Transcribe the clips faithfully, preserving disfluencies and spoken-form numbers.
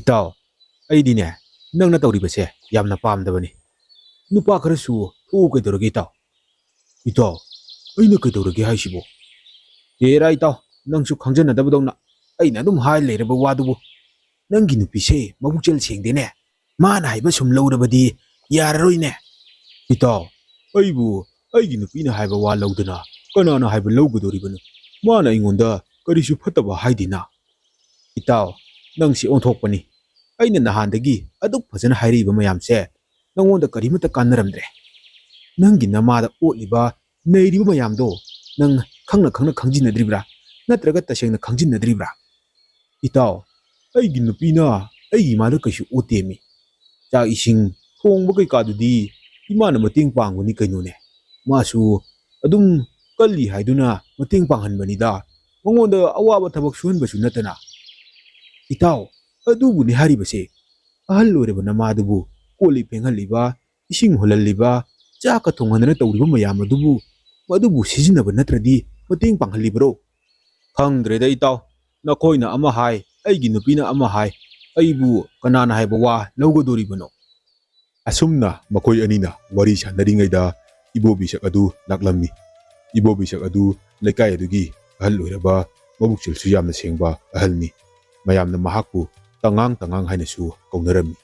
ꯏꯇꯥꯎ, ꯑꯩꯗꯤꯅꯦ, ꯅꯪꯅ ꯇꯧꯔꯤꯕꯁꯦ ꯌꯥꯝꯅ ꯄꯥꯝꯗꯕꯅꯤ꯫ ꯅꯨꯄꯥ ꯈꯔꯁꯨ ꯊꯣꯛꯎ ꯀꯩꯗꯧꯔꯒꯦ ꯏꯇꯥꯎ? ꯏꯇꯥꯎ, ꯑꯩꯅ ꯀꯩꯗꯧꯔꯒꯦ ꯍꯥꯏꯁꯤꯕꯣ? ꯑꯦꯔꯥ ꯏꯇꯥꯎ, ꯅꯪꯁꯨ ꯈꯪꯖꯟꯅꯗꯕꯗꯧꯅ ꯑꯩꯅ ꯑꯗꯨꯝ ꯍꯥꯏ ꯂꯩꯔꯕ ꯋꯥꯗꯨꯕꯨ꯫ ꯅꯪꯒꯤ ꯅꯨꯄꯤꯁꯦ ꯃꯕꯨꯛꯆꯦꯜ ꯁꯦꯡꯗꯦꯅꯦ꯫ ꯃꯥꯅ ꯍꯥꯏꯕ ꯁꯨꯝ ꯂꯧꯔꯕꯗꯤ ꯌꯥꯔꯔꯣꯏꯅꯦ꯫ ꯏꯇꯥꯎ, ꯑꯩꯕꯨ ꯑꯩꯒꯤ ꯅꯨꯄꯤꯅ ꯍꯥꯏꯕ ꯋꯥ ꯂꯧꯗꯅ ꯀꯅꯥꯅ ꯍꯥꯏꯕ ꯂꯧꯒꯗꯧꯔꯤꯕꯅꯣ? ꯃꯥꯅ ꯑꯩꯉꯣꯟꯗ ꯀꯔꯤꯁꯨ ꯐꯠꯇꯕ ꯍꯥꯏꯗꯦꯅ꯫ ꯏꯇꯥꯎ, ꯅꯪꯁꯤ ꯑꯣꯟꯊꯣꯛꯄꯅꯤ꯫ ꯑꯩꯅ ꯅꯍꯥꯟꯗꯒꯤ ꯑꯗꯨꯛ ꯐꯖꯅ ꯍꯥꯏꯔꯛꯏꯕ ꯃꯌꯥꯝꯁꯦ ꯅꯪꯉꯣꯟꯗ ꯀꯔꯤꯃꯠꯇ ꯀꯥꯟꯅꯔꯝꯗ꯭ꯔꯦ꯫ ꯅꯪꯒꯤ ꯅꯃꯥꯗ ꯑꯣꯠꯂꯤꯕ, ꯅꯩꯔꯤꯕ ꯃꯌꯥꯝꯗꯣ ꯅꯪ ꯈꯪꯅ ꯈꯪꯅ ꯈꯪꯖꯤꯟꯅꯗ꯭ꯔꯤꯕ꯭ꯔꯥ? ꯅꯠꯇ꯭ꯔꯒ ꯇꯁꯦꯡꯅ ꯈꯪꯖꯤꯟꯅꯗ꯭ꯔꯤꯕ꯭ꯔꯥ? ꯏꯇꯥꯎ, ꯑꯩꯒꯤ ꯅꯨꯄꯤꯅ ꯑꯩꯒꯤ ꯏꯃꯥꯗ ꯀꯩꯁꯨ ꯑꯣꯠꯇꯦꯃꯤ꯫ ꯆꯥꯛ ꯏꯁꯤꯡ ꯊꯣꯡꯕ ꯀꯩꯀꯥꯗꯨꯗꯤ ꯏꯃꯥꯅ ꯃꯇꯦꯡ ꯄꯥꯡꯕꯅꯤ ꯀꯩꯅꯣꯅꯦ꯫ ꯃꯥꯁꯨ ꯑꯗꯨꯝ ꯀꯜꯂꯤ ꯍꯥꯏꯗꯨꯅ ꯃꯇꯦꯡ ꯄꯥꯡꯍꯟꯕꯅꯤꯗ꯫ ꯃꯉꯣꯟꯗ ꯑꯋꯥꯕ ꯊꯕꯛ ꯁꯨꯍꯟꯕꯁꯨ ꯅꯠꯇꯅ꯫ ꯏꯇꯥꯎ, ꯑꯗꯨꯕꯨꯅꯤ ꯍꯥꯏꯔꯤꯕꯁꯦ꯫ ꯑꯍꯜ ꯑꯣꯏꯔꯕ ꯅꯃꯥꯗꯨꯕꯨ ꯀꯣꯜ ꯂꯤꯛ ꯐꯦꯡꯍꯜꯂꯤꯕ, ꯏꯁꯤꯡ ꯍꯣꯜꯍꯜꯂꯤꯕ, ꯆꯥꯛꯀ ꯊꯣꯡꯍꯟꯗꯅ ꯇꯧꯔꯤꯕ ꯃꯌꯥꯝ ꯑꯗꯨꯕꯨ, ꯃꯗꯨꯕꯨ ꯁꯤꯖꯤꯟꯅꯕ ꯅꯠꯇ꯭ꯔꯗꯤ ꯃꯇꯦꯡ ꯄꯥꯡꯍꯜꯂꯤꯕꯔꯣ? ꯈꯪꯗ꯭ꯔꯦꯗ ꯏꯇꯥꯎ, ꯅꯈꯣꯏꯅ ꯑꯃ ꯍꯥꯏ, ꯑꯩꯒꯤ ꯅꯨꯄꯤꯅ ꯑꯃ ꯍꯥꯏ, ꯑꯩꯕꯨ ꯀꯅꯥꯅ ꯍꯥꯏꯕ ꯋꯥ ꯂꯧꯒꯗꯣꯔꯤꯕꯅꯣ? ꯑꯁꯨꯝꯅ ꯃꯈꯣꯏ ꯑꯅꯤꯅ ꯋꯥꯔꯤ ꯁꯥꯟꯅꯔꯤꯉꯩꯗ ꯏꯕꯣꯕꯤꯁꯛ ꯑꯗꯨ ꯂꯥꯛꯂꯝꯃꯤ꯫ ꯏꯕꯣꯕꯤꯁꯛ ꯑꯗꯨ ꯂꯩꯀꯥꯏ ꯑꯗꯨꯒꯤ ꯑꯍꯜ ꯑꯣꯏꯔꯕ, ꯃꯕꯨꯛꯆꯦꯜꯁꯨ ꯌꯥꯝꯅ ꯁꯦꯡꯕ ꯑꯍꯜꯅꯤ꯫ ꯃꯌꯥꯝꯅ ꯃꯍꯥꯛꯄꯨ ꯇꯉꯥꯡ ꯇꯉꯥꯡ ꯍꯥꯏꯅꯁꯨ ꯀꯧꯅꯔꯝꯃꯤ꯫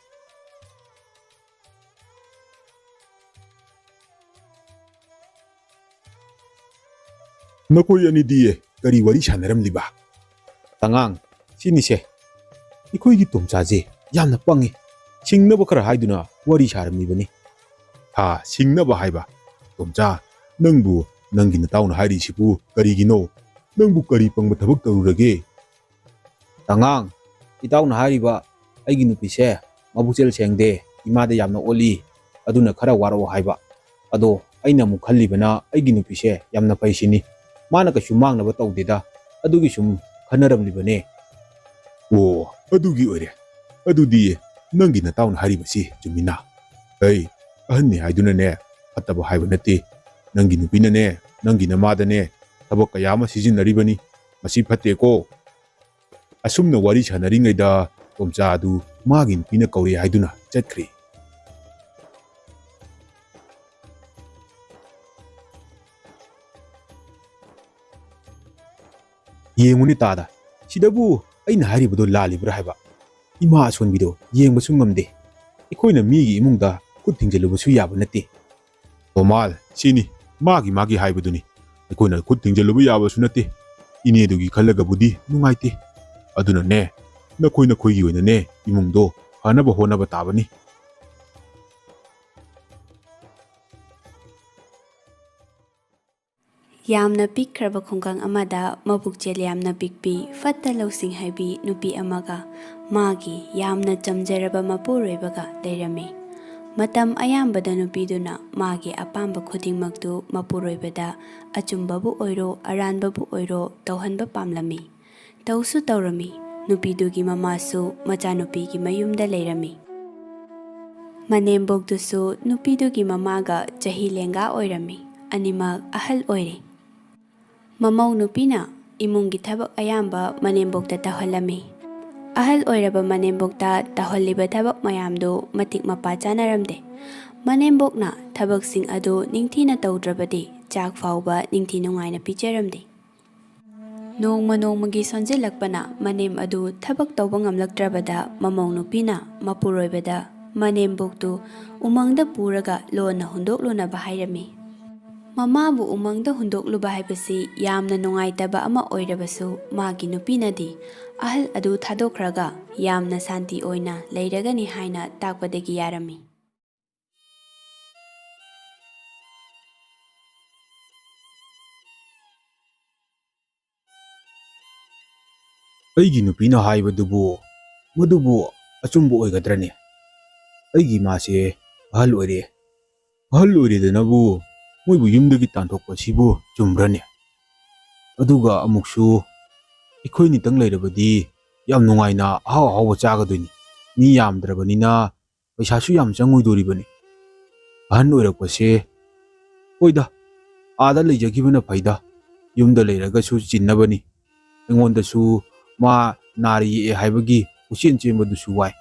ꯅꯈꯣꯏ ꯑꯅꯤꯗꯤ ꯀꯔꯤ ꯋꯥꯔꯤ ꯁꯥꯟꯅꯔꯝꯂꯤꯕ? ꯇꯉꯥꯡ, ꯁꯤꯅꯤꯁꯦ, ꯑꯩꯈꯣꯏꯒꯤ ꯇꯣꯝꯆꯥꯁꯦ ꯌꯥꯝꯅ ꯄꯪꯉꯤ꯫ ꯁꯤꯡꯅꯕ ꯈꯔ ꯍꯥꯏꯗꯨꯅ ꯋꯥꯔꯤ ꯁꯥꯔꯝꯃꯤꯕꯅꯤ꯫ ꯍꯥ, ꯁꯤꯡꯅꯕ ꯍꯥꯏꯕ? ꯇꯣꯝꯆꯥ, ꯅꯪꯕꯨ ꯅꯪꯒꯤ ꯅꯇꯥꯎꯅ ꯍꯥꯏꯔꯤꯁꯤꯕꯨ ꯀꯔꯤꯒꯤꯅꯣ? ꯅꯪꯕꯨ ꯀꯔꯤ ꯄꯪꯕ ꯊꯕꯛ ꯇꯧꯔꯨꯔꯒꯦ? ꯇꯉꯥꯡ, ꯏꯇꯥꯎꯅ ꯍꯥꯏꯔꯤꯕ ꯑꯩꯒꯤ ꯅꯨꯄꯤꯁꯦ ꯃꯕꯨꯛꯆꯦꯜ ꯁꯦꯡꯗꯦ, ꯏꯃꯥꯗ ꯌꯥꯝꯅ ꯑꯣꯠꯂꯤ, ꯑꯗꯨꯅ ꯈꯔ ꯋꯥꯔꯛꯑꯣ ꯍꯥꯏꯕ꯫ ꯑꯗꯣ ꯑꯩꯅ ꯑꯃꯨꯛ ꯈꯜꯂꯤꯕꯅ ꯑꯩꯒꯤ ꯅꯨꯄꯤꯁꯦ ꯌꯥꯝꯅ ꯐꯩ ꯁꯤꯅꯤ꯫ ꯃꯥꯅ ꯀꯩꯁꯨ ꯃꯥꯡꯅꯕ ꯇꯧꯗꯦꯗ, ꯑꯗꯨꯒꯤ ꯁꯨꯝ ꯈꯟꯅꯔꯝꯂꯤꯕꯅꯦ꯫ ꯑꯣ, ꯑꯗꯨꯒꯤ ꯑꯣꯏꯔꯦ꯫ ꯑꯗꯨꯗꯤ ꯅꯪꯒꯤ ꯅꯇꯥꯎꯅ ꯍꯥꯏꯔꯤꯕꯁꯤ ꯆꯨꯝꯃꯤꯅ꯫ ꯑꯩ ꯑꯍꯟꯅꯤ ꯍꯥꯏꯗꯨꯅꯅꯦ ꯐꯠꯇꯕ ꯍꯥꯏꯕ ꯅꯠꯇꯦ꯫ ꯅꯪꯒꯤ ꯅꯨꯄꯤꯅꯅꯦ, ꯅꯪꯒꯤ ꯅꯃꯥꯗꯅꯦ ꯊꯕꯛ ꯀꯌꯥ ꯑꯃ ꯁꯤꯖꯤꯟꯅꯔꯤꯕꯅꯤ꯫ ꯃꯁꯤ ꯐꯠꯇꯦꯀꯣ꯫ ꯑꯁꯨꯝꯅ ꯋꯥꯔꯤ ꯁꯥꯟꯅꯔꯤꯉꯩꯗ ꯇꯣꯝꯆꯥ ꯑꯗꯨ ꯃꯥꯒꯤ ꯅꯨꯄꯤꯅ ꯀꯧꯔꯦ ꯍꯥꯏꯗꯨꯅ ꯆꯠꯈ꯭ꯔꯦ꯫ "ꯌꯦꯡꯉꯨꯅꯦ ꯇꯥꯗ, ꯁꯤꯗꯕꯨ ꯑꯩꯅ ꯍꯥꯏꯔꯤꯕꯗꯣ ꯂꯥꯜꯂꯤꯕ꯭ꯔꯥ ꯍꯥꯏꯕ? ꯏꯃꯥ ꯑꯁꯣꯟꯕꯤꯗꯣ ꯌꯦꯡꯕꯁꯨ ꯉꯝꯗꯦ꯫ ꯑꯩꯈꯣꯏꯅ ꯃꯤꯒꯤ ꯏꯃꯨꯡꯗ ꯈꯨꯠ ꯊꯤꯡꯖꯤꯜꯂꯨꯕꯁꯨ ꯌꯥꯕ ꯅꯠꯇꯦ꯫" "ꯇꯣꯃꯥꯜ, ꯁꯤꯅꯤ ꯃꯥꯒꯤ ꯃꯥꯒꯤ ꯍꯥꯏꯕꯗꯨꯅꯤ꯫ ꯑꯩꯈꯣꯏꯅ ꯈꯨꯠ ꯊꯤꯡꯖꯤꯜꯂꯨꯕ ꯌꯥꯕꯁꯨ ꯅꯠꯇꯦ꯫ ꯏꯅꯦꯗꯨꯒꯤ ꯈꯜꯂꯒꯕꯨꯗꯤ ꯅꯨꯡꯉꯥꯏꯇꯦ꯫ ꯑꯗꯨꯅꯅꯦ, ꯅꯈꯣꯏ ꯅꯈꯣꯏꯒꯤ ꯑꯣꯏꯅꯅꯦ ꯏꯃꯨꯡꯗꯣ ꯐꯅꯕ ꯍꯣꯠꯅꯕ ꯇꯥꯕꯅꯤ꯫" ꯌꯥꯝꯅ ꯄꯤꯛꯈ꯭ꯔꯕ ꯈꯨꯡꯒꯪ ꯑꯃꯗ ꯃꯕꯨꯛꯆꯦꯜ ꯌꯥꯝꯅ ꯄꯤꯛꯄꯤ, ꯐꯠꯇ ꯂꯧꯁꯤꯡ ꯍꯩꯕꯤ ꯅꯨꯄꯤ ꯑꯃꯒ ꯃꯥꯒꯤ ꯌꯥꯝꯅ ꯆꯝꯖꯔꯕ ꯃꯄꯨꯔꯣꯏꯕꯒ ꯂꯩꯔꯝꯃꯤ꯫ ꯃꯇꯝ ꯑꯌꯥꯝꯕꯗ ꯅꯨꯄꯤꯗꯨꯅ ꯃꯥꯒꯤ ꯑꯄꯥꯝꯕ ꯈꯨꯗꯤꯡꯃꯛꯇꯨ ꯃꯄꯨꯔꯣꯏꯕꯗ ꯑꯆꯨꯝꯕꯕꯨ ꯑꯣꯏꯔꯣ, ꯑꯔꯥꯟꯕꯕꯨ ꯑꯣꯏꯔꯣ ꯇꯧꯍꯟꯕ ꯄꯥꯝꯂꯝꯃꯤ꯫ ꯇꯧꯁꯨ ꯇꯧꯔꯝꯃꯤ꯫ ꯅꯨꯄꯤꯗꯨꯒꯤ ꯃꯃꯥꯁꯨ ꯃꯆꯥꯅꯨꯄꯤꯒꯤ ꯃꯌꯨꯝꯗ ꯂꯩꯔꯝꯃꯤ꯫ ꯃꯅꯦꯝꯕꯣꯛꯇꯨꯁꯨ ꯅꯨꯄꯤꯗꯨꯒꯤ ꯃꯃꯥꯒ ꯆꯍꯤ ꯂꯦꯡꯒꯥ ꯑꯣꯏꯔꯝꯃꯤ꯫ ꯑꯅꯤꯃꯛ ꯑꯍꯜ ꯑꯣꯏꯔꯦ꯫ ꯃꯃꯧ ꯅꯨꯄꯤꯅ ꯏꯃꯨꯡꯒꯤ ꯊꯕꯛ ꯑꯌꯥꯝꯕ ꯃꯅꯦꯝꯕꯣꯛꯇ ꯇꯧꯍꯜꯂꯝꯃꯤ꯫ ꯑꯍꯜ ꯑꯣꯏꯔꯕ ꯃꯅꯦꯝꯕꯣꯛꯇ ꯇꯧꯍꯜꯂꯤꯕ ꯊꯕꯛ ꯃꯌꯥꯝꯗꯨ ꯃꯇꯤꯛ ꯃꯄꯥ ꯆꯥꯅꯔꯝꯗꯦ꯫ ꯃꯅꯦꯝꯕꯣꯛꯅ ꯊꯕꯛꯁꯤꯡ ꯑꯗꯨ ꯅꯤꯡꯊꯤꯅ ꯇꯧꯗ꯭ꯔꯕꯗꯤ ꯆꯥꯛ ꯐꯥꯎꯕ ꯅꯤꯡꯊꯤ ꯅꯨꯡꯉꯥꯏꯅ ꯄꯤꯖꯔꯝꯗꯦ꯫ ꯅꯣꯡꯃ ꯅꯣꯡꯃꯒꯤ ꯁꯣꯟꯖꯤꯜꯂꯛꯄꯅ ꯃꯅꯦꯝ ꯑꯗꯨ ꯊꯕꯛ ꯇꯧꯕ ꯉꯝꯂꯛꯇ꯭ꯔꯕꯗ ꯃꯃꯧ ꯅꯨꯄꯤꯅ ꯃꯄꯨꯔꯣꯏꯕꯗ ꯃꯅꯦꯝꯕꯣꯛꯇꯨ ꯎꯃꯪꯗ ꯄꯨꯔꯒ ꯂꯣꯟꯅ ꯍꯨꯟꯗꯣꯛꯂꯨꯅꯕ ꯍꯥꯏꯔꯝꯃꯤ꯫ ꯃꯃꯥꯕꯨ ꯎꯃꯪꯗ ꯍꯨꯟꯗꯣꯛꯂꯨꯕ ꯍꯥꯏꯕꯁꯤ ꯌꯥꯝꯅ ꯅꯨꯡꯉꯥꯏꯇꯕ ꯑꯃ ꯑꯣꯏꯔꯕꯁꯨ, ꯃꯥꯒꯤ ꯅꯨꯄꯤꯅꯗꯤ ꯑꯍꯜ ꯑꯗꯨ ꯊꯥꯗꯣꯛꯈ꯭ꯔꯒ ꯌꯥꯝꯅ ꯁꯥꯟꯇꯤ ꯑꯣꯏꯅ ꯂꯩꯔꯒꯅꯤ ꯍꯥꯏꯅ ꯇꯥꯛꯄꯗꯒꯤ ꯌꯥꯔꯝꯃꯤ꯫ ꯑꯩꯒꯤ ꯅꯨꯄꯤꯅ ꯍꯥꯏꯕꯗꯨꯕꯨ, ꯃꯗꯨꯕꯨ ꯑꯆꯨꯝꯕ ꯑꯣꯏꯒꯗ꯭ꯔꯅꯦ? ꯑꯩꯒꯤ ꯏꯃꯥꯁꯦ ꯑꯍꯜ ꯑꯣꯏꯔꯦ꯫ ꯑꯍꯜ ꯑꯣꯏꯔꯦꯗꯅꯕꯨ ꯃꯣꯏꯕꯨ ꯌꯨꯝꯗꯒꯤ ꯇꯥꯟꯊꯣꯛꯄꯁꯤꯕꯨ ꯆꯨꯝꯕ꯭ꯔꯅꯦ? ꯑꯗꯨꯒ ꯑꯃꯨꯛꯁꯨ ꯑꯩꯈꯣꯏ ꯅꯤꯇꯪ ꯂꯩꯔꯕꯗꯤ ꯌꯥꯝ ꯅꯨꯡꯉꯥꯏꯅ ꯑꯍꯥꯎ ꯑꯍꯥꯎꯕ ꯆꯥꯒꯗꯣꯏꯅꯤ꯫ ꯃꯤ ꯌꯥꯝꯗ꯭ꯔꯕꯅꯤꯅ ꯄꯩꯁꯥꯁꯨ ꯌꯥꯝ ꯆꯪꯉꯣꯏꯗꯣꯔꯤꯕꯅꯤ꯫ ꯑꯍꯟ ꯑꯣꯏꯔꯛꯄꯁꯦ, ꯍꯣꯏꯗ, ꯑꯥꯗ ꯂꯩꯖꯈꯤꯕꯅ ꯐꯩꯗ꯫ ꯌꯨꯝꯗ ꯂꯩꯔꯒꯁꯨ ꯆꯤꯟꯅꯕꯅꯤ꯫ ꯑꯩꯉꯣꯟꯗꯁꯨ ꯃꯥ ꯅꯥꯔ ꯌꯦꯛꯑꯦ ꯍꯥꯏꯕꯒꯤ ꯀꯣꯏꯆꯦꯟ ꯆꯦꯟꯕꯗꯨꯁꯨ ꯋꯥꯏ꯫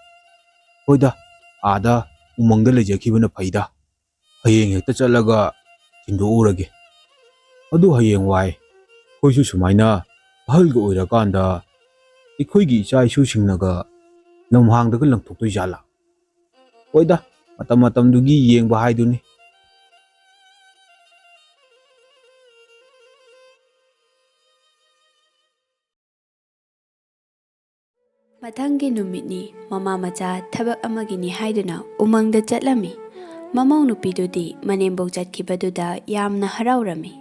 ꯍꯣꯏꯗ, ꯑꯥꯗ ꯎꯃꯪꯗ ꯂꯩꯖꯈꯤꯕꯅ ꯐꯩꯗ꯫ ꯍꯌꯦꯡ ꯍꯦꯛꯇ ꯆꯠꯂꯒ ꯊꯤꯟꯗꯣꯛꯎꯔꯒꯦ꯫ ꯑꯗꯨ ꯍꯌꯦꯡꯋꯥꯏ ꯑꯩꯈꯣꯏꯁꯨ ꯁꯨꯃꯥꯏꯅ ꯑꯍꯜꯒ ꯑꯣꯏꯔꯀꯥꯟꯗ ꯑꯩꯈꯣꯏꯒꯤ ꯏꯆꯥ ꯏꯁꯨꯁꯤꯡꯅꯒ ꯂꯝꯍꯥꯡꯗꯒ ꯂꯪꯊꯣꯛꯇꯣꯏ ꯖꯥꯠꯂꯥ? ꯍꯣꯏꯗ, ꯃꯇꯝ ꯃꯇꯝꯗꯨꯒꯤ ꯌꯦꯡꯕ ꯍꯥꯏꯗꯨꯅꯤ꯫ ꯃꯊꯪꯒꯤ ꯅꯨꯃꯤꯠꯅꯤ꯫ ꯃꯃꯥ ꯃꯆꯥ ꯊꯕꯛ ꯑꯃꯒꯤꯅꯤ ꯍꯥꯏꯗꯨꯅ ꯎꯃꯪꯗ ꯆꯠꯂꯝꯃꯤ꯫ ꯃꯃꯧ ꯅꯨꯄꯤꯗꯨꯗꯤ ꯃꯅꯦꯝꯕꯣꯛ ꯆꯠꯈꯤꯕꯗꯨꯗ ꯌꯥꯝꯅ ꯍꯔꯥꯎꯔꯝꯃꯤ꯫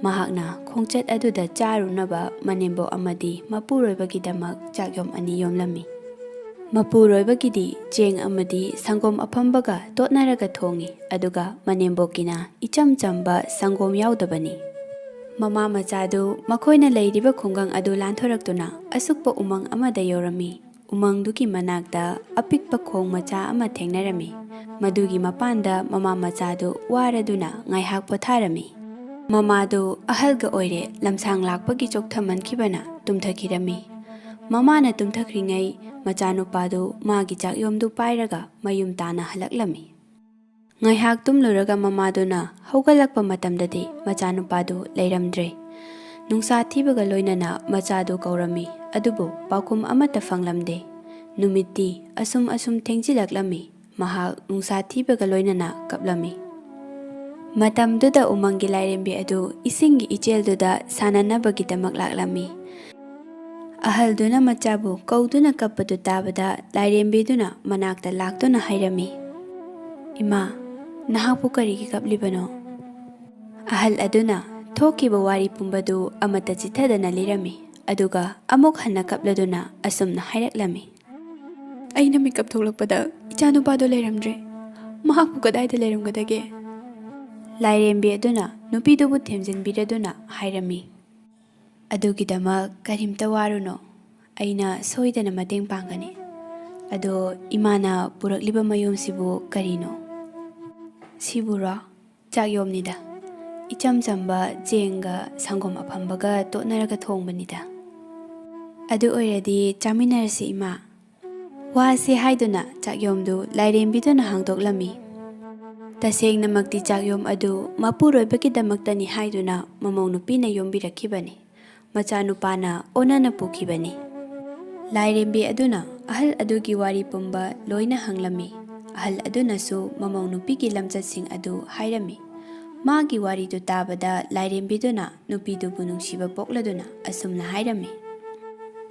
ꯃꯍꯥꯛꯅ ꯈꯣꯡꯆꯠ ꯑꯗꯨꯗ ꯆꯥꯔꯨꯅꯕ ꯃꯅꯦꯝꯕꯣꯛ ꯑꯃꯗꯤ ꯃꯄꯨꯔꯣꯏꯕꯒꯤꯗꯃꯛ ꯆꯥꯛꯌꯣꯝ ꯑꯅꯤ ꯌꯣꯝꯂꯝꯃꯤ꯫ ꯃꯄꯨꯔꯣꯏꯕꯒꯤꯗꯤ ꯆꯦꯡ ꯑꯃꯗꯤ ꯁꯪꯒꯣꯝ ꯑꯐꯝꯕꯒ ꯇꯣꯠꯅꯔꯒ ꯊꯣꯡꯉꯤ, ꯑꯗꯨꯒ ꯃꯅꯦꯝꯕꯣꯛꯀꯤꯅ ꯏꯆꯝ ꯆꯝꯕ ꯁꯪꯒꯣꯝ ꯌꯥꯎꯗꯕꯅꯤ꯫ ꯃꯃꯥ ꯃꯆꯥꯗꯨ ꯃꯈꯣꯏꯅ ꯂꯩꯔꯤꯕ ꯈꯨꯡꯒꯪ ꯑꯗꯨ ꯂꯥꯟꯊꯣꯔꯛꯇꯨꯅ ꯑꯁꯨꯛꯄ ꯎꯃꯪ ꯑꯃꯗ ꯌꯧꯔꯝꯃꯤ꯫ ꯎꯃꯪꯗꯨꯒꯤ ꯃꯅꯥꯛꯇ ꯑꯄꯤꯛꯄ ꯈꯣꯡ ꯃꯆꯥ ꯑꯃ ꯊꯦꯡꯅꯔꯝꯃꯤ꯫ ꯃꯗꯨꯒꯤ ꯃꯄꯥꯟꯗ ꯃꯃꯥ ꯃꯆꯥꯗꯨ ꯋꯥꯔꯗꯨꯅ ꯉꯥꯏꯍꯥꯛ ꯄꯣꯊꯥꯔꯝꯃꯤ꯫ ꯃꯃꯥꯗꯨ ꯑꯍꯜꯒ ꯑꯣꯏꯔꯦ, ꯂꯝꯁꯥꯡ ꯂꯥꯛꯄꯒꯤ ꯆꯣꯛꯊꯃꯟꯈꯤꯕꯅ ꯇꯨꯝꯊꯈꯤꯔꯝꯃꯤ꯫ ꯃꯃꯥꯅ ꯇꯨꯝꯊꯈ꯭ꯔꯤꯉꯩ ꯃꯆꯥꯅꯨꯄꯥꯗꯨ ꯃꯥꯒꯤ ꯆꯥꯛꯌꯣꯝꯗꯨ ꯄꯥꯏꯔꯒ ꯃꯌꯨꯝ ꯇꯥꯅ ꯍꯜꯂꯛꯂꯝꯃꯤ꯫ ꯉꯥꯏꯍꯥꯛ ꯇꯨꯝꯂꯨꯔꯒ ꯃꯃꯥꯗꯨꯅ ꯍꯧꯒꯠꯂꯛꯄ ꯃꯇꯝꯗꯗꯤ ꯃꯆꯥꯅꯨꯄꯥꯗꯨ ꯂꯩꯔꯝꯗ꯭ꯔꯦ꯫ ꯅꯨꯡꯁꯥ ꯊꯤꯕꯒ ꯂꯣꯏꯅꯅ ꯃꯆꯥꯗꯨ ꯀꯧꯔꯝꯃꯤ, ꯑꯗꯨꯕꯨ ꯄꯥꯎꯈꯨꯝ ꯑꯃꯠꯇ ꯐꯪꯂꯝꯗꯦ꯫ ꯅꯨꯃꯤꯠꯇꯤ ꯑꯁꯨꯝ ꯑꯁꯨꯝ ꯊꯦꯡꯖꯤꯜꯂꯛꯂꯝꯃꯤ꯫ ꯃꯍꯥꯛ ꯅꯨꯡꯁꯥ ꯊꯤꯕꯒ ꯂꯣꯏꯅꯅ ꯀꯞꯂꯝꯃꯤ꯫ ꯃꯇꯝꯗꯨꯗ ꯎꯃꯪꯒꯤ ꯂꯥꯏꯔꯦꯝꯕꯤ ꯑꯗꯨ ꯏꯁꯤꯡꯒꯤ ꯏꯆꯦꯜꯗꯨꯗ ꯁꯥꯟꯅꯅꯕꯒꯤꯗꯃꯛ ꯂꯥꯛꯂꯝꯃꯤ꯫ ꯑꯍꯜꯗꯨꯅ ꯃꯆꯥꯕꯨ ꯀꯧꯗꯨꯅ ꯀꯞꯄꯗꯨ ꯇꯥꯕꯗ ꯂꯥꯏꯔꯦꯝꯕꯤꯗꯨꯅ ꯃꯅꯥꯛꯇ ꯂꯥꯛꯇꯨꯅ ꯍꯥꯏꯔꯝꯃꯤ, "ꯏꯃꯥ, ꯅꯍꯥꯛꯄꯨ ꯀꯔꯤꯒꯤ ꯀꯞꯂꯤꯕꯅꯣ?" ꯑꯍꯜ ꯑꯗꯨꯅ ꯊꯣꯛꯈꯤꯕ ꯋꯥꯔꯤ ꯄꯨꯝꯕꯗꯨ ꯑꯃꯠꯇ ꯆꯤꯠꯊꯗꯅ ꯂꯤꯔꯝꯃꯤ, ꯑꯗꯨꯒ ꯑꯃꯨꯛ ꯍꯟꯅ ꯀꯞꯂꯗꯨꯅ ꯑꯁꯨꯝꯅ ꯍꯥꯏꯔꯛꯂꯝꯃꯤ, "ꯑꯩꯅ ꯃꯤꯀꯞ ꯊꯣꯛꯂꯛꯄꯗ ꯏꯆꯥꯅꯨꯄꯥꯗꯨ ꯂꯩꯔꯝꯗ꯭ꯔꯦ꯫ ꯃꯍꯥꯛꯄꯨ ꯀꯗꯥꯏꯗ ꯂꯩꯔꯝꯒꯗꯒꯦ?" ꯂꯥꯏꯔꯦꯝꯕꯤ ꯑꯗꯨꯅ ꯅꯨꯄꯤꯗꯨꯕꯨ ꯊꯦꯝꯖꯤꯟꯕꯤꯔꯗꯨꯅ ꯍꯥꯏꯔꯝꯃꯤ, "ꯑꯗꯨꯒꯤꯗꯃꯛ ꯀꯔꯤꯝꯇ ꯋꯥꯔꯨꯅꯨ, ꯑꯩꯅ ꯁꯣꯏꯗꯅ ꯃꯇꯦꯡ ꯄꯥꯡꯒꯅꯤ꯫ ꯑꯗꯣ ꯏꯃꯥꯅ ꯄꯨꯔꯛꯂꯤꯕ ꯃꯌꯨꯝꯁꯤꯕꯨ ꯀꯔꯤꯅꯣ?" "ꯁꯤꯕꯨꯔꯣ? ꯆꯥꯛꯌꯣꯝꯅꯤꯗ꯫ ꯏꯆꯝ ꯆꯝꯕ ꯆꯦꯡꯒ ꯁꯪꯒꯣꯝ ꯑꯐꯝꯕꯒ ꯇꯣꯠꯅꯔꯒ ꯊꯣꯡꯕꯅꯤꯗ꯫" "ꯑꯗꯨ ꯑꯣꯏꯔꯗꯤ ꯆꯥꯃꯤꯟꯅꯔꯁꯤ ꯏꯃꯥ꯫ ꯋꯥꯁꯤ ꯍꯥꯏꯗꯨꯅ ꯆꯥꯛꯌꯣꯝꯗꯨ ꯂꯥꯏꯔꯦꯝꯕꯤꯗꯨꯅ ꯍꯥꯡꯗꯣꯛꯂꯝꯃꯤ꯫ ꯇꯁꯦꯡꯅꯃꯛꯇꯤ ꯆꯥꯛꯌꯣꯝ ꯑꯗꯨ ꯃꯄꯨꯔꯣꯏꯕꯒꯤꯗꯃꯛꯇꯅꯤ ꯍꯥꯏꯗꯨꯅ ꯃꯃꯧ ꯅꯨꯄꯤꯅ ꯌꯣꯝꯕꯤꯔꯛꯈꯤꯕꯅꯤ꯫ ꯃꯆꯥꯅꯨꯄꯥꯅ ꯑꯣꯟꯅꯅ ꯄꯨꯈꯤꯕꯅꯤ꯫ ꯂꯥꯏꯔꯦꯝꯕꯤ ꯑꯗꯨꯅ ꯑꯍꯜ ꯑꯗꯨꯒꯤ ꯋꯥꯔꯤ ꯄꯨꯝꯕ ꯂꯣꯏꯅ ꯍꯪꯂꯝꯃꯤ꯫ ꯑꯍꯜ ꯑꯗꯨꯅꯁꯨ ꯃꯃꯧ ꯅꯨꯄꯤꯒꯤ ꯂꯝꯆꯠꯁꯤꯡ ꯑꯗꯨ ꯍꯥꯏꯔꯝꯃꯤ꯫ ꯃꯥꯒꯤ ꯋꯥꯔꯤꯗꯨ ꯇꯥꯕꯗ ꯂꯥꯏꯔꯦꯝꯕꯤꯗꯨꯅ ꯅꯨꯄꯤꯗꯨꯕꯨ ꯅꯨꯡꯁꯤꯕ ꯄꯣꯛꯂꯗꯨꯅ ꯑꯁꯨꯝꯅ ꯍꯥꯏꯔꯝꯃꯤ,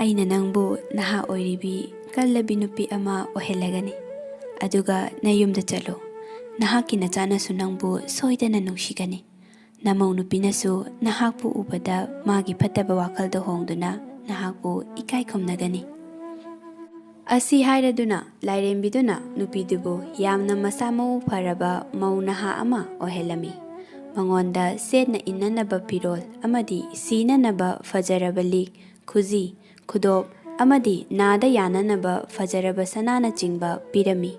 "ꯑꯩꯅ ꯅꯪꯕꯨ ꯅꯍꯥ ꯑꯣꯏꯔꯤꯕꯤ ꯀꯜꯂꯕꯤ ꯅꯨꯄꯤ ꯑꯃ ꯑꯣꯏꯍꯜꯂꯒꯅꯤ꯫ ꯑꯗꯨꯒ ꯅꯌꯨꯝꯗ ꯆꯠꯂꯨ꯫ ꯅꯍꯥꯛꯀꯤ ꯅꯆꯥꯅꯁꯨ ꯅꯪꯕꯨ ꯁꯣꯏꯗꯅ ꯅꯨꯡꯁꯤꯒꯅꯤ꯫ ꯅꯃꯧ ꯅꯨꯄꯤꯅꯁꯨ ꯅꯍꯥꯛꯄꯨ ꯎꯕꯗ ꯃꯥꯒꯤ ꯐꯠꯇꯕ ꯋꯥꯈꯜꯗ ꯍꯣꯡꯗꯨꯅ ꯅꯍꯥꯛꯄꯨ ꯏꯀꯥꯏ ꯈꯨꯝꯅꯒꯅꯤ"꯫ ꯑꯁꯤ ꯍꯥꯏꯔꯗꯨꯅ ꯂꯥꯏꯔꯦꯝꯕꯤꯗꯨꯅ ꯅꯨꯄꯤꯗꯨꯕꯨ ꯌꯥꯝꯅ ꯃꯁꯥ ꯃꯎ ꯐꯔꯕ ꯃꯧ ꯅꯍꯥ ꯑꯃ ꯑꯣꯏꯍꯜꯂꯝꯃꯤ꯫ ꯃꯉꯣꯟꯗ ꯁꯦꯠꯅ ꯏꯟꯅꯅꯕ ꯐꯤꯔꯣꯜ ꯑꯃꯗꯤ ꯁꯤꯅꯅꯕ ꯐꯖꯔꯕ ꯂꯤꯛ, ꯈꯨꯖꯤ, ꯈꯨꯗꯣꯞ ꯑꯃꯗꯤ ꯅꯥꯗ ꯌꯥꯅꯅꯕ ꯐꯖꯔꯕ ꯁꯅꯥꯅꯆꯤꯡꯕ ꯄꯤꯔꯝꯃꯤ꯫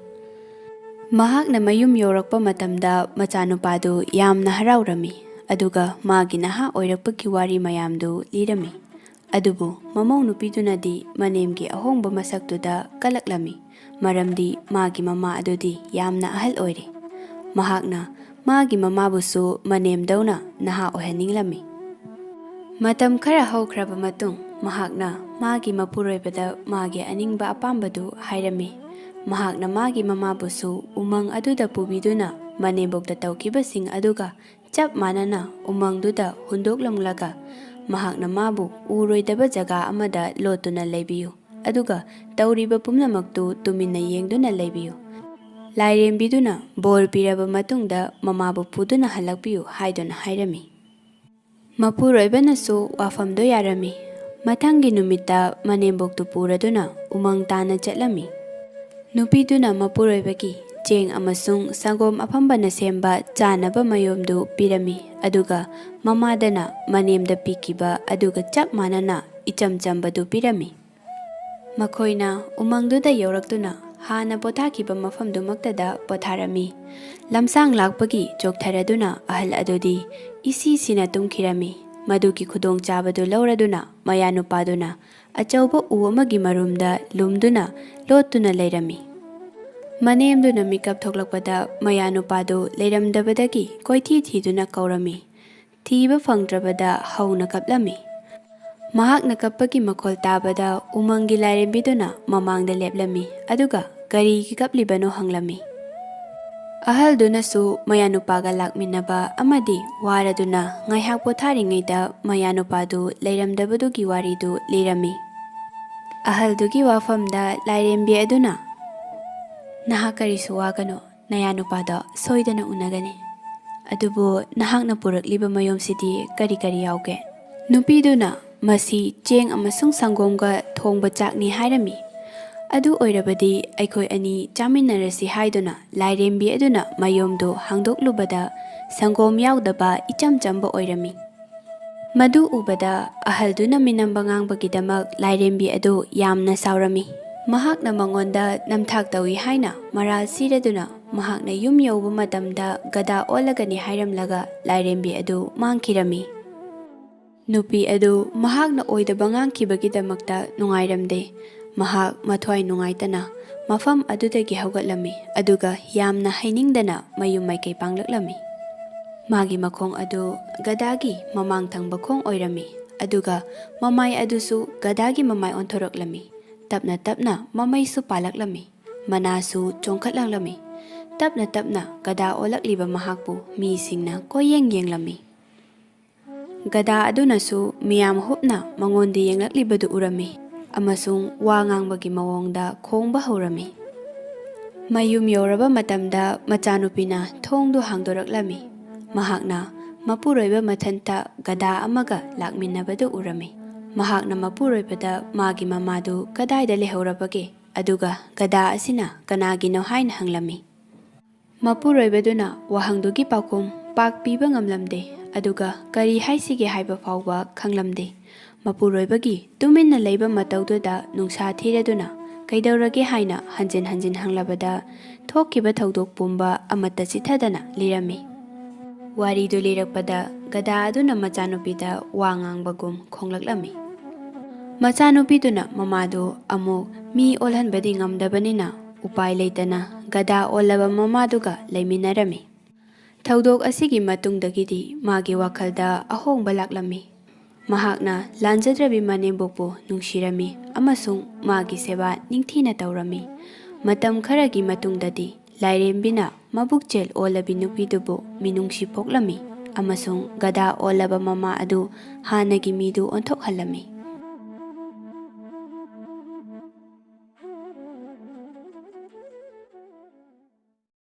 ꯃꯍꯥꯛꯅ ꯃꯌꯨꯝ ꯌꯧꯔꯛꯄ ꯃꯇꯝꯗ ꯃꯆꯥꯅꯨꯄꯥꯗꯨ ꯌꯥꯝꯅ ꯍꯔꯥꯎꯔꯝꯃꯤ, ꯑꯗꯨꯒ ꯃꯥꯒꯤ ꯅꯍꯥ ꯑꯣꯏꯔꯛꯄꯒꯤ ꯋꯥꯔꯤ ꯃꯌꯥꯝꯗꯨ ꯂꯤꯔꯝꯃꯤ꯫ ꯑꯗꯨꯕꯨ ꯃꯃꯧ ꯅꯨꯄꯤꯗꯨꯅꯗꯤ ꯃꯅꯦꯝꯒꯤ ꯑꯍꯣꯡꯕ ꯃꯁꯛꯇꯨꯗ ꯀꯂꯛꯂꯝꯃꯤ, ꯃꯔꯝꯗꯤ ꯃꯥꯒꯤ ꯃꯃꯥ ꯑꯗꯨꯗꯤ ꯌꯥꯝꯅ ꯑꯍꯜ ꯑꯣꯏꯔꯦ꯫ ꯃꯍꯥꯛꯅ ꯃꯥꯒꯤ ꯃꯃꯥꯕꯨꯁꯨ ꯃꯅꯦꯝꯗꯧꯅ ꯅꯍꯥ ꯑꯣꯏꯍꯟꯅꯤꯡꯂꯝꯃꯤ꯫ ꯃꯇꯝ ꯈꯔ ꯍꯧꯈ꯭ꯔꯕ ꯃꯇꯨꯡ, ꯃꯍꯥꯛꯅ ꯃꯥꯒꯤ ꯃꯄꯨꯔꯣꯏꯕꯗ ꯃꯥꯒꯤ ꯑꯅꯤꯡꯕ ꯑꯄꯥꯝꯕꯗꯨ ꯍꯥꯏꯔꯝꯃꯤ꯫ ꯃꯍꯥꯛꯅ ꯃꯥꯒꯤ ꯃꯃꯥꯕꯨꯁꯨ ꯎꯃꯪ ꯑꯗꯨꯗ ꯄꯨꯕꯤꯗꯨꯅ ꯃꯅꯦꯝꯕꯣꯛꯇ ꯇꯧꯈꯤꯕꯁꯤꯡ ꯑꯗꯨꯒ ꯆꯞ ꯃꯥꯟꯅꯅ ꯎꯃꯪꯗꯨꯗ ꯍꯨꯟꯗꯣꯛꯂꯝꯂꯒ, ꯃꯍꯥꯛꯅ ꯃꯥꯕꯨ ꯎꯔꯣꯏꯗꯕ ꯖꯒꯥ ꯑꯃꯗ ꯂꯣꯠꯇꯨꯅ ꯂꯩꯕꯤꯌꯨ, ꯑꯗꯨꯒ ꯇꯧꯔꯤꯕ ꯄꯨꯝꯅꯃꯛꯇꯨ ꯇꯨꯃꯤꯟꯅ ꯌꯦꯡꯗꯨꯅ ꯂꯩꯕꯤꯌꯨ꯫ ꯂꯥꯏꯔꯦꯝꯕꯤꯗꯨꯅ ꯕꯣꯔ ꯄꯤꯔꯕ ꯃꯇꯨꯡꯗ ꯃꯃꯥꯕꯨ ꯄꯨꯗꯨꯅ ꯍꯜꯂꯛꯄꯤꯌꯨ ꯍꯥꯏꯗꯨꯅ ꯍꯥꯏꯔꯝꯃꯤ꯫ ꯃꯄꯨꯔꯣꯏꯕꯅꯁꯨ ꯋꯥꯐꯝꯗꯨ ꯌꯥꯔꯝꯃꯤ꯫ ꯃꯊꯪꯒꯤ ꯅꯨꯃꯤꯠꯇ ꯃꯅꯦꯝꯕꯣꯛꯇꯨ ꯄꯨꯔꯗꯨꯅ ꯎꯃꯪ ꯇꯥꯅ ꯆꯠꯂꯝꯃꯤ꯫ ꯅꯨꯄꯤꯗꯨꯅ ꯃꯄꯨꯔꯣꯏꯕꯒꯤ ꯆꯦꯡ ꯑꯃꯁꯨꯡ ꯁꯪꯒꯣꯝ ꯑꯐꯝꯕꯅ ꯁꯦꯝꯕ ꯆꯥꯅꯕ ꯃꯌꯣꯝꯗꯨ ꯄꯤꯔꯝꯃꯤ, ꯑꯗꯨꯒ ꯃꯃꯥꯗꯅ ꯃꯅꯦꯝꯗ ꯄꯤꯈꯤꯕ ꯑꯗꯨꯒ ꯆꯞ ꯃꯥꯟꯅꯅ ꯏꯆꯝ ꯆꯝꯕꯗꯨ ꯄꯤꯔꯝꯃꯤ꯫ ꯃꯈꯣꯏꯅ ꯎꯃꯪꯗꯨꯗ ꯌꯧꯔꯛꯇꯨꯅ ꯍꯥꯟꯅ ꯄꯣꯊꯥꯈꯤꯕ ꯃꯐꯝꯗꯨꯃꯛꯇꯗ ꯄꯣꯊꯥꯔꯝꯃꯤ꯫ ꯂꯝꯁꯥꯡ ꯂꯥꯛꯄꯒꯤ ꯆꯣꯛꯊꯔꯗꯨꯅ ꯑꯍꯜ ꯑꯗꯨꯗꯤ ꯏꯁꯤ ꯁꯤꯅ ꯇꯨꯝꯈꯤꯔꯝꯃꯤ꯫ ꯃꯗꯨꯒꯤ ꯈꯨꯗꯣꯡꯆꯥꯕꯗꯨ ꯂꯧꯔꯗꯨꯅ ꯃꯌꯥꯅꯨꯄꯥꯗꯨꯅ ꯑꯆꯧꯕ ꯎ ꯑꯃꯒꯤ ꯃꯔꯨꯝꯗ ꯂꯨꯝꯗꯨꯅ ꯂꯣꯠꯇꯨꯅ ꯂꯩꯔꯝꯃꯤ꯫ ꯃꯅꯦꯝꯗꯨꯅ ꯃꯤꯀꯞ ꯊꯣꯛꯂꯛꯄꯗ ꯃꯌꯥꯅꯨꯄꯥꯗꯨ ꯂꯩꯔꯝꯗꯕꯗꯒꯤ ꯀꯣꯏꯊꯤ ꯊꯤꯗꯨꯅ ꯀꯧꯔꯝꯃꯤ꯫ ꯊꯤꯕ ꯐꯪꯗ꯭ꯔꯕꯗ ꯍꯧꯅ ꯀꯞꯂꯝꯃꯤ꯫ ꯃꯍꯥꯛꯅ ꯀꯞꯄꯒꯤ ꯃꯈꯣꯜ ꯇꯥꯕꯗ ꯎꯃꯪꯒꯤ ꯂꯥꯏꯔꯦꯝꯕꯤꯗꯨꯅ ꯃꯃꯥꯡꯗ ꯂꯦꯞꯂꯝꯃꯤ, ꯑꯗꯨꯒ ꯀꯔꯤꯒꯤ ꯀꯞꯂꯤꯕꯅꯣ ꯍꯪꯂꯝꯃꯤ꯫ ꯑꯍꯜꯗꯨꯅꯁꯨ ꯃꯌꯥꯅꯨꯄꯥꯒ ꯂꯥꯛꯃꯤꯟꯅꯕ ꯑꯃꯗꯤ ꯋꯥꯔꯗꯨꯅ ꯉꯥꯏꯍꯥꯛ ꯄꯣꯊꯥꯔꯤꯉꯩꯗ ꯃꯌꯥꯅꯨꯄꯥꯗꯨ ꯂꯩꯔꯝꯗꯕꯗꯨꯒꯤ ꯋꯥꯔꯤꯗꯨ ꯂꯤꯔꯝꯃꯤ꯫ ꯑꯍꯜꯗꯨꯒꯤ ꯋꯥꯐꯝꯗ ꯂꯥꯏꯔꯦꯝꯕꯤ ꯑꯗꯨꯅ, "ꯅꯍꯥꯛ ꯀꯔꯤꯁꯨ ꯋꯥꯒꯅꯨ, ꯅꯌꯥꯅꯨꯄꯥꯗꯣ ꯁꯣꯏꯗꯅ ꯎꯅꯒꯅꯤ꯫ ꯑꯗꯨꯕꯨ ꯅꯍꯥꯛꯅ ꯄꯨꯔꯛꯂꯤꯕ ꯃꯌꯨꯝꯁꯤꯗꯤ ꯀꯔꯤ ꯀꯔꯤ ꯌꯥꯎꯒꯦ?" ꯅꯨꯄꯤꯗꯨꯅ, "ꯃꯁꯤ ꯆꯦꯡ ꯑꯃꯁꯨꯡ ꯁꯪꯒꯣꯝꯒ ꯊꯣꯡꯕ ꯆꯥꯛꯅꯤ" ꯍꯥꯏꯔꯝꯃꯤ꯫ "ꯑꯗꯨ ꯑꯣꯏꯔꯕꯗꯤ ꯑꯩꯈꯣꯏ ꯑꯅꯤ ꯆꯥꯃꯤꯟꯅꯔꯁꯤ" ꯍꯥꯏꯗꯨꯅ ꯂꯥꯏꯔꯦꯝꯕꯤ ꯑꯗꯨꯅ ꯃꯌꯨꯝꯗꯨ ꯍꯥꯡꯗꯣꯛꯂꯨꯕꯗ ꯁꯪꯒꯣꯝ ꯌꯥꯎꯗꯕ ꯏꯆꯝ ꯆꯝꯕ ꯑꯣꯏꯔꯝꯃꯤ꯫ ꯃꯗꯨ ꯎꯕꯗ ꯑꯍꯜꯗꯨꯅ ꯃꯤꯅꯝꯕ ꯉꯥꯡꯕꯒꯤꯗꯃꯛ ꯂꯥꯏꯔꯦꯝꯕꯤ ꯑꯗꯨ ꯌꯥꯝꯅ ꯁꯥꯎꯔꯝꯃꯤ꯫ ꯃꯍꯥꯛꯅ ꯃꯉꯣꯟꯗ ꯅꯝꯊꯥꯛ ꯇꯧꯏ ꯍꯥꯏꯅ ꯃꯔꯥꯜ ꯁꯤꯔꯗꯨꯅ ꯃꯍꯥꯛꯅ ꯌꯨꯝ ꯌꯧꯕ ꯃꯇꯝꯗ ꯒꯗꯥ ꯑꯣꯜꯂꯒꯅꯤ ꯍꯥꯏꯔꯝꯂꯒ ꯂꯥꯏꯔꯦꯝꯕꯤ ꯑꯗꯨ ꯃꯥꯡꯈꯤꯔꯝꯃꯤ꯫ ꯅꯨꯄꯤ ꯑꯗꯨ ꯃꯍꯥꯛꯅ ꯑꯣꯏꯗꯕ ꯉꯥꯡꯈꯤꯕꯒꯤꯗꯃꯛꯇ ꯅꯨꯡꯉꯥꯏꯔꯝꯗꯦ꯫ ꯃꯍꯥꯛ ꯃꯊ꯭ꯋꯥꯏ ꯅꯨꯡꯉꯥꯏꯇꯅ ꯃꯐꯝ ꯑꯗꯨꯗꯒꯤ ꯍꯧꯒꯠꯂꯝꯃꯤ, ꯑꯗꯨꯒ ꯌꯥꯝꯅ ꯍꯩꯅꯤꯡꯗꯅ ꯃꯌꯨꯝ ꯃꯥꯏꯀꯩ ꯄꯥꯡꯂꯛꯂꯝꯃꯤ꯫ ꯃꯥꯒꯤ ꯃꯈꯣꯡ ꯑꯗꯨ ꯒꯗꯥꯒꯤ ꯃꯃꯥꯡ ꯊꯪꯕ ꯈꯣꯡ ꯑꯣꯏꯔꯝꯃꯤ, ꯑꯗꯨꯒ ꯃꯃꯥꯏ ꯑꯗꯨꯁꯨ ꯒꯗꯥꯒꯤ ꯃꯃꯥꯏ ꯑꯣꯟꯊꯣꯔꯛꯂꯝꯃꯤ꯫ ꯇꯞꯅ ꯇꯞꯅ ꯃꯃꯩꯁꯨ ꯄꯥꯜꯂꯛꯂꯝꯃꯤ, ꯃꯅꯥꯁꯨ ꯆꯣꯡꯈꯠꯂꯛꯂꯝꯃꯤ꯫ ꯇꯞꯅ ꯇꯞꯅ ꯒꯗꯥ ꯑꯣꯜꯂꯛꯂꯤꯕ ꯃꯍꯥꯛꯄꯨ ꯃꯤꯁꯤꯡꯅ ꯀꯣꯏꯌꯦꯡ ꯌꯦꯡꯂꯝꯃꯤ꯫ ꯒꯗꯥ ꯑꯗꯨꯅꯁꯨ ꯃꯤꯌꯥꯝ ꯍꯨꯞꯅ ꯃꯉꯣꯟꯗ ꯌꯦꯡꯂꯛꯂꯤꯕꯗꯨ ꯎꯔꯝꯃꯤ, ꯑꯃꯁꯨꯡ ꯋꯥ ꯉꯥꯡꯕꯒꯤ ꯃꯑꯣꯡꯗ ꯈꯣꯡꯕ ꯍꯧꯔꯝꯃꯤ꯫ ꯃꯌꯨꯝ ꯌꯧꯔꯕ ꯃꯇꯝꯗ ꯃꯆꯥꯅꯨꯄꯤꯅ ꯊꯣꯡꯗꯨ ꯍꯥꯡꯗꯣꯔꯛꯂꯝꯃꯤ꯫ ꯃꯍꯥꯛꯅ ꯃꯄꯨꯔꯣꯏꯕ ꯃꯊꯟꯇ ꯒꯗꯥ ꯑꯃꯒ ꯂꯥꯛꯃꯤꯟꯅꯕꯗꯨ ꯎꯔꯝꯃꯤ꯫ ꯃꯍꯥꯛꯅ ꯃꯄꯨꯔꯣꯏꯕꯗ ꯃꯥꯒꯤ ꯃꯃꯥꯗꯨ ꯀꯗꯥꯏꯗ ꯂꯩꯍꯧꯔꯕꯒꯦ, ꯑꯗꯨꯒ ꯒꯗꯥ ꯑꯁꯤꯅ ꯀꯅꯥꯒꯤꯅꯣ ꯍꯥꯏꯅ ꯍꯪꯂꯝꯃꯤ꯫ ꯃꯄꯨꯔꯣꯏꯕꯗꯨꯅ ꯋꯥꯍꯪꯗꯨꯒꯤ ꯄꯥꯎꯈꯨꯝ ꯄꯥꯛ ꯄꯤꯕ ꯉꯝꯂꯝꯗꯦ, ꯑꯗꯨꯒ ꯀꯔꯤ ꯍꯥꯏꯁꯤꯒꯦ ꯍꯥꯏꯕ ꯐꯥꯎꯕ ꯈꯪꯂꯝꯗꯦ꯫ ꯃꯄꯨꯔꯣꯏꯕꯒꯤ ꯇꯨꯃꯤꯟꯅ ꯂꯩꯕ ꯃꯇꯧꯗꯨꯗ ꯅꯨꯡꯁꯥ ꯊꯤꯔꯗꯨꯅ, "ꯀꯩꯗꯧꯔꯒꯦ?" ꯍꯥꯏꯅ ꯍꯟꯖꯤꯟ ꯍꯟꯖꯤꯟ ꯍꯪꯂꯕꯗ, ꯊꯣꯛꯈꯤꯕ ꯊꯧꯗꯣꯛ ꯄꯨꯝꯕ ꯑꯃꯠꯇ ꯆꯤꯠꯊꯗꯅ ꯂꯤꯔꯝꯃꯤ꯫ ꯋꯥꯔꯤꯗꯨ ꯂꯤꯔꯛꯄꯗ ꯒꯙꯥ ꯑꯗꯨꯅ ꯃꯆꯥꯅꯨꯄꯤꯗ ꯋꯥ ꯉꯥꯡꯕꯒꯨꯝ ꯈꯣꯡꯂꯛꯂꯝꯃꯤ꯫ ꯃꯆꯥꯅꯨꯄꯤꯗꯨꯅ ꯃꯃꯥꯗꯨ ꯑꯃꯨꯛ ꯃꯤ ꯑꯣꯜꯍꯟꯕꯗꯤ ꯉꯝꯗꯕꯅꯤꯅ ꯎꯄꯥꯏ ꯂꯩꯇꯅ ꯒꯙꯥ ꯑꯣꯜꯂꯕ ꯃꯃꯥꯗꯨꯒ ꯂꯩꯃꯤꯟꯅꯔꯝꯃꯤ꯫ ꯊꯧꯗꯣꯛ ꯑꯁꯤꯒꯤ ꯃꯇꯨꯡꯗꯒꯤꯗꯤ ꯃꯥꯒꯤ ꯋꯥꯈꯜꯗ ꯑꯍꯣꯡꯕ ꯂꯥꯛꯂꯝꯃꯤ꯫ ꯃꯍꯥꯛꯅ ꯂꯥꯟꯖꯗ꯭ꯔꯕꯤ ꯃꯅꯦꯝꯕꯣꯛꯄꯨ ꯅꯨꯡꯁꯤꯔꯝꯃꯤ ꯑꯃꯁꯨꯡ ꯃꯥꯒꯤ ꯁꯦꯕꯥ ꯅꯤꯡꯊꯤꯅ ꯇꯧꯔꯝꯃꯤ꯫ ꯃꯇꯝ ꯈꯔꯒꯤ ꯃꯇꯨꯡꯗꯗꯤ ꯂꯥꯏꯔꯦꯝꯕꯤꯅ ꯃꯕꯨꯛꯆꯦꯜ ꯑꯣꯜꯂꯕꯤ ꯅꯨꯄꯤꯗꯨꯕꯨ ꯃꯤꯅꯨꯡꯁꯤ ꯄꯣꯛꯂꯝꯃꯤ ꯑꯃꯁꯨꯡ ꯒꯙꯥ ꯑꯣꯜꯂꯕ ꯃꯃꯥ ꯑꯗꯨ ꯍꯥꯟꯅꯒꯤ ꯃꯤꯗꯨ ꯑꯣꯟꯊꯣꯛꯍꯜꯂꯝꯃꯤ꯫